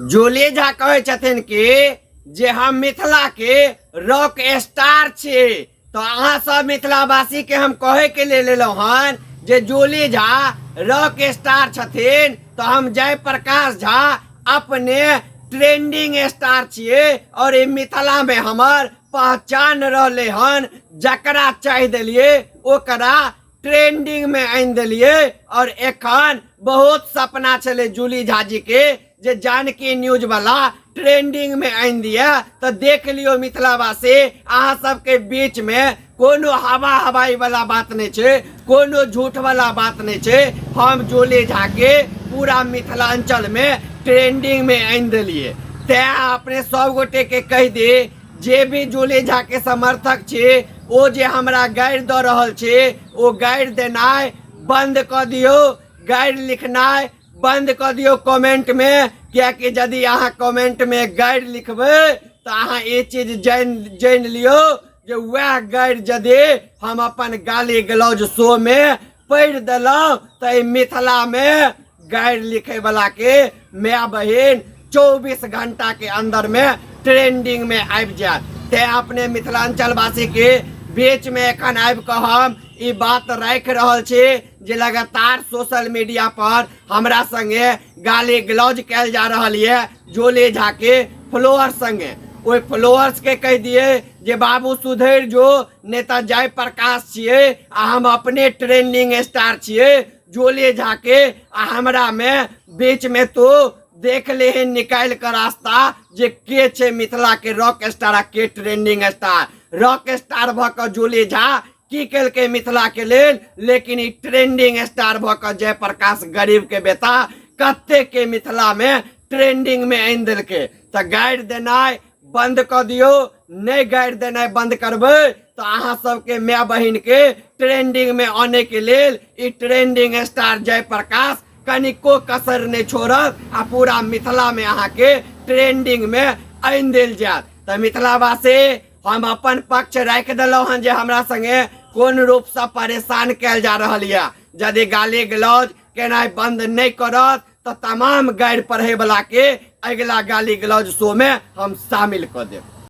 जूली झा कहै छथिन कि जे हम मिथिला के रॉक स्टार छी। तऽ अहाँ सब मिथिलावासी के हम कहे के लेल एलहुँ हन जे जूली झा रॉक स्टार छथिन, तऽ हम जयप्रकाश झा अपने ट्रेंडिंग स्टार छियै और ई मिथिला में हमर पहचान रहले हन। जकरा चाहि देलियै ओकरा ट्रेंडिंग में आनि देलियै। और एखन बहुत सपना छलै जूली झा जी के जे जानकी न्यूज वाला ट्रेंडिंग में आनि दिए। तो देख लियो मिथिलावासी, अहाँ सबके बीच में कोनो हवा हवाई वाला बात नहीं छे, कोनो झूठ वाला बात नहीं छे। हम जूली झा के पूरा मिथिलांचल में ट्रेंडिंग में आनि देलिए। तैं अपने सब गोटे के कहि दी, जे भी जूली झा के समर्थक छी ओ जे हमरा गारि दऽ रहल छी ओ गारि देनाइ बंद कऽ दियौ, गारि लिखनाइ बंद कऽ दियौ कमेंट में, कियाकि यदि अहाँ कमेंट में गारि लिखबै तऽ अहाँ ई चीज जानि लियौ जे वएह गारि यदि हम अपन गाली गलौज शो में पढ़ि देलहुँ तऽ एहि मिथिला में गारि लिखे वाला के माय बहिन 24 घंटा के अंदर में ट्रेंडिंग में आबि जायत। तें अपने मिथिलांचलवासी के बीच में एखन आबि कऽ हम ई बात राखि रहल छी जे लगातार सोशल मीडिया पर हमरा संगे गाली गलौज कयल जा रहल ये जूली झा के फॉलोअर्स संगे। ओहि फॉलोअर्स के कहि दिए जे बाबू सुधरि जो, नहि तऽ जय प्रकाश छियै आ हम अपने ट्रेंडिंग स्टार छियै जूली झा के, आ हमरा में बीच में तू देख लेहन निकालि कऽ रास्ता जे के छै मिथिला के रॉक स्टार आ के ट्रेंडिंग स्टार। रॉक स्टार भऽ कऽ जूली झा की केलकै मिथिला के लेल, लेकिन ई ट्रेंडिंग स्टार भऽ कऽ जयप्रकाश गरीब के बेटा कते के मिथिला में ट्रेंडिंग में आनि देलकै। तऽ गारि देनाइ बंद कऽ दियौ, नहि गारि देनाइ बंद करबै तऽ अहाँ सबके माय बहिन के ट्रेंडिंग में आने के लेल ई ट्रेंडिंग स्टार जयप्रकाश कनिको कसर नहि छोड़त आ पूरा मिथिला में अहाँ के ट्रेंडिंग में आनि देल जायत। तऽ मिथिलावासी हम अपन पक्ष राखि देलहुँ हन जे हमरा संगे कोन रूपसँ परेशान कयल जा रहल यऽ। यदि गाली गलौज केनाइ बंद नहि करत तऽ तमाम गारि पढ़ैवला के अगिला गाली गलौज शो में हम शामिल कऽ देब।